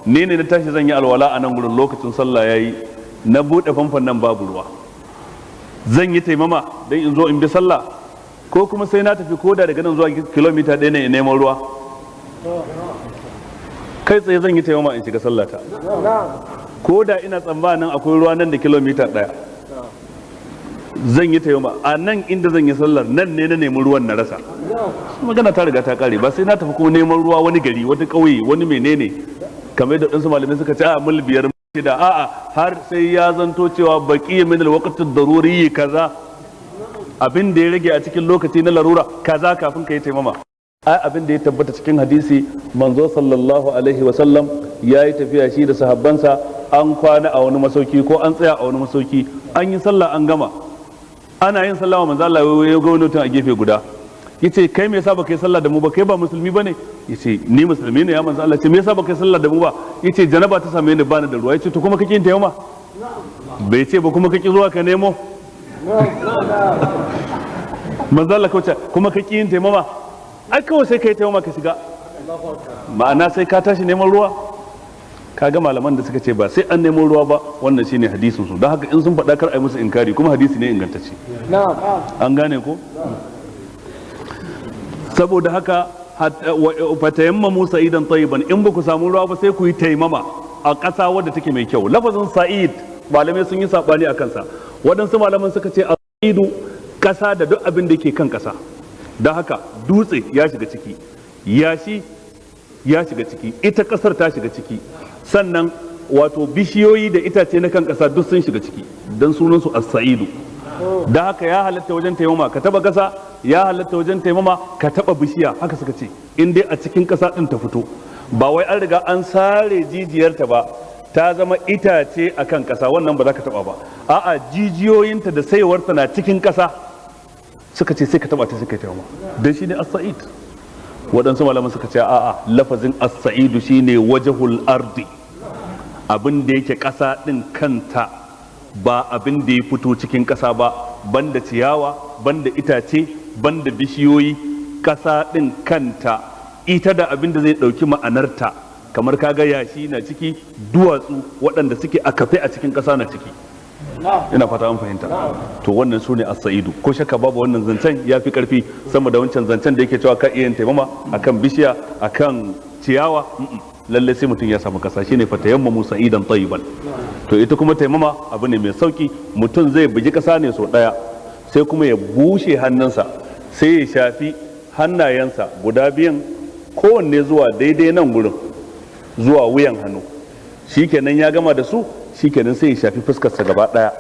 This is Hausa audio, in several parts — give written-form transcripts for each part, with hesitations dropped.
Ni ne na tashi zan yi alwala a nan gurin, lokacin sallah yayi, na buɗe famfon nan babu ruwa. Zan yi taimama don in zo in bi sallah, ko kuma sai na tafi koda daga nan zuwa kilomita 1 ne in neman ruwa? Kai tsaye zan yi taimama in shiga sallata. Ko da ina tsammanin akwai ruwa nan da kilomita 1, zan yi taimama a nan inda zan yi sallar. Nan ne na nemi ruwan na rasa, magana ta riga ta kare. Ba sai na tafi kuma neman ruwa wani gari, wata ƙauye, wani menene, kamar yadda ɗansu malamai suka ce a mil 5, 6. A'a, har sai ya zanto cewa بقي من الوقت الضروري kaza, abin da ya rage a cikin lokaci na larura kaza, kafin ka yi taimama. Ai abin da ya tabbata cikin hadisi, manzo sallallahu alaihi wa sallam ya yi tafiya shi da sahabbansa, an kwana a wani masauki ko an tsaya a wani masauki, an yi sallah an gama. Ana yin sallah, manzo Allah ya ga wani mutum a gefe guda, yace: "Kai, me yasa baka yi sallah da mu ba? Kai ba musulmi bane?" Yace: "Ni musulmi ne, ya manzo Allah." Ce: "Me yasa baka yi sallah da mu ba?" Yace: "Janaba ta same ni, bani da ruwa." Yace: "To kuma kake yin taimama?" Bai ce ba kuma kake zuwa ka nemo. Manzo Allah kawai, kuma kake yin taimama? Ai kawai sai kai taimama ka shiga. Ma'ana sai ka tashi neman ruwa. Kaga malaman da suka ce ba sai an nemo ruwa ba, wannan shine hadisin su. Don haka in sun faɗa, kar a yi musu inkari, kuma hadisi ne ingantacce. An gane ko? Saboda haka فتيمموا صعيدا طيبا, in ba ku samu ruwa ba, sai ku yi taimama a ƙasa wadda take mai kyau. Lafazin صعيد, malamai sun yi sabani a kansa. Waɗansu malaman suka ce صعيد ƙasa da duk abin da ke kan ƙasa. Don haka dutse ya shiga ciki, yashi ya shiga ciki, ita ƙasar ta shiga ciki, sannan wato bishiyoyi da itace na kan ƙasa duk sun shiga ciki, don sunansu as-sa'idu. Da haka ya halatta wajen taimama ka taba ƙasa, ya halatta wajen taimama ka taba bishiya. Haka suka ce, in dai a cikin ƙasa ɗin ta fito, ba wai an riga an sare jijiyarta ba, ta zama itace a kan ƙasa, wannan ba za ka taba ba. A'a, jijiyoyinta da saiwarta na cikin ƙasa, suka ce sai ka taba ta, sai ka taimama, dan shine as-sa'id. Waɗansu malaman suka ce a'a, lafazin as-sa'idu shine وجه الأرض, abin da yake ƙasa ɗin kanta, ba abin da ya fito cikin ƙasa ba, banda ciyawa, banda itace, banda bishiyoyi. Ƙasa ɗin kanta, ita da abin da zai ɗauki ma'anarta, kamar kaga yashi na ciki, duwatsu waɗanda suke a kafe a cikin ƙasa na ciki. Ina fata an fahimta. To wannan su ne as-sa'idu. Ko shakka babu, wannan zancen ya fi karfi sama da wancan zancen da yake cewa ka iya yin taimama akan bishiya, akan ciyawa. Lalle sai mutum ya samu kasa, shine فتيمموا صعيدا طيبا. To ita kuma taimama abu ne mai sauki. Mutum zai bugi kasa ne sau daya, sai kuma ya bushe hannunsa, sai ya shafi hannayensa guda biyan, kowanne zuwa daidai nan gurin, zuwa wuyan hannu. Shikenan, ya gama da su. Shikenan, sai ya shafi fuskarsa gaba daya,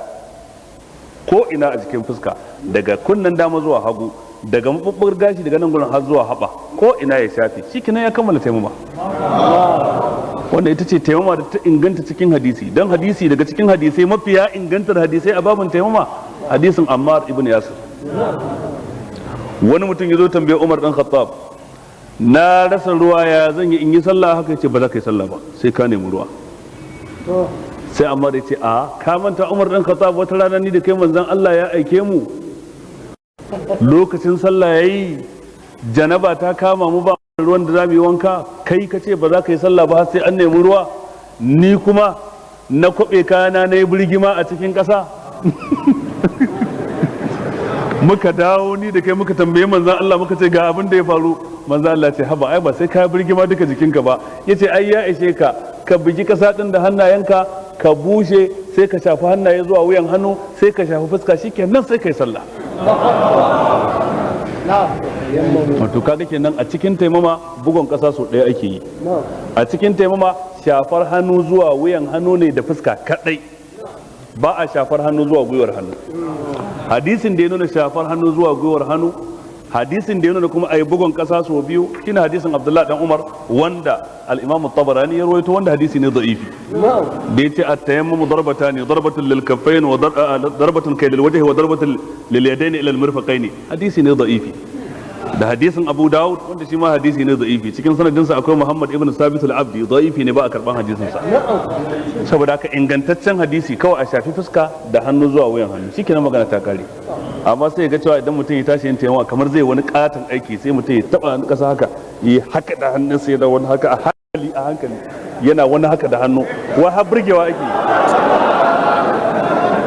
ko ina a jikin fuska, daga kunnen dama zuwa hagu, daga mabubbugar gashi daga nan gurin har zuwa haɓa, ko ina ya shafi. Shikenan, ya kammala taimama. Wanda ita ce taimama da ta inganta cikin hadisi, don hadisi daga cikin hadisai mafiya ingantar hadisai a babin taimama, hadisin Ammar ibn Yasir. Wani mutum ya zo tambaye Umar dan Khattab: "Na rasa ruwa, ya zan yi in yi sallah?" Haka ce: "Ba za ka yi sallah ba, sai ka nemi ruwa." Sai Ammar ya ce: "A ka manta, Umar dan Khattab, wata rana ni da kai manzon Allah ya aike mu, lokacin sallah yayi, janaba ta kama mu, ba ruwan da za mu yi wanka. Kai ka ce ba za ka yi sallah ba sai an nemi ruwa. Ni kuma na kwaɓe kayana, na yi birgima a cikin ƙasa, muka dawo ni da kai muka tambaye manzan Allah, muka ce ga abin da ya faru. Manzan Allah ce: 'Haba, ai ba sai ka birgima duka jikinka ba.' Yace: 'Ai ya ishe ka ka bugi ƙasa ɗin da hannayenka, ka bushe, sai ka shafi hannaye zuwa wuyan hannu, sai ka shafi fuska, shikenan sai kai sallah.'" Wato kaga kenan a cikin taimama bugon ƙasa sau ɗaya ake yi. A cikin taimama shafar hannu zuwa wuyan hannu ne da fuska kadai, ba a shafar hannu zuwa gwiwar hannu. Hadisin da ya nuna shafar hannu zuwa gwiwar hannu, hadisin da ya nuna kuma a yi bugon ƙasa sau biyu, shine hadisin Abdullah dan Umar wanda al-Imam tabarani ya rawaito, wanda hadisi ne da'ifi, da yace: التيمم ضربتان، ضربة للكفين وضربة كي للوجه وضربة لليدين إلى المرفقين. Hadisi ne da'ifi. Da hadisin Abu Dawud, wanda shi ma hadisi ne da'ifi, cikin sanadinsa akwai Muhammad ibn Sabit al-Abdi, da'ifi ne, ba a karban hadisin sa. Saboda haka ingantaccen hadisi kawai a shafi fuska da hannu zuwa wuyan hannu, shikenan, magana ta kare. Amma sai ga cewa idan mutum ya tashi yin taimama kamar zai wani katon aiki, sai mutum ya taba kasa haka, yi haka da hannun sai da wani haka, a hankali a hankali. Yana wani haka da hannu, wai har burgewa ake.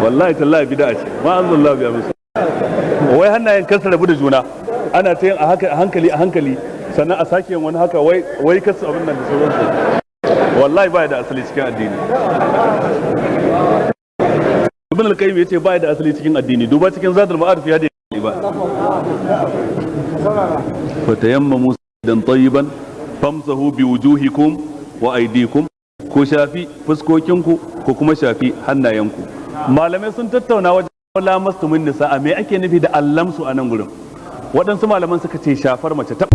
Wallahi tallahi bid'a ce ma anzalallahu bi amsa. Wai hannayen kansu rabu da juna, ana ta yin a haka, a hankali a hankali, sannan a sake yin wani haka, wai wai kasu abin nan da sauransu. Wallahi ba da asali cikin addini. Ibn al-Qayyim yace ba da asali cikin addini. Duba cikin Zadul Ma'ad fi hadi ba. Fatayammamu sa'idan tayyiban famsahu biwujuhikum wa aydikum. Ko shafi fuskokinku ko kuma shafi hannayenku. Malamai sun tattauna wajen lamastumun nisa, me ake nufi da allamsu a nan gurin? Waɗansu malaman suka ce shafar mace ta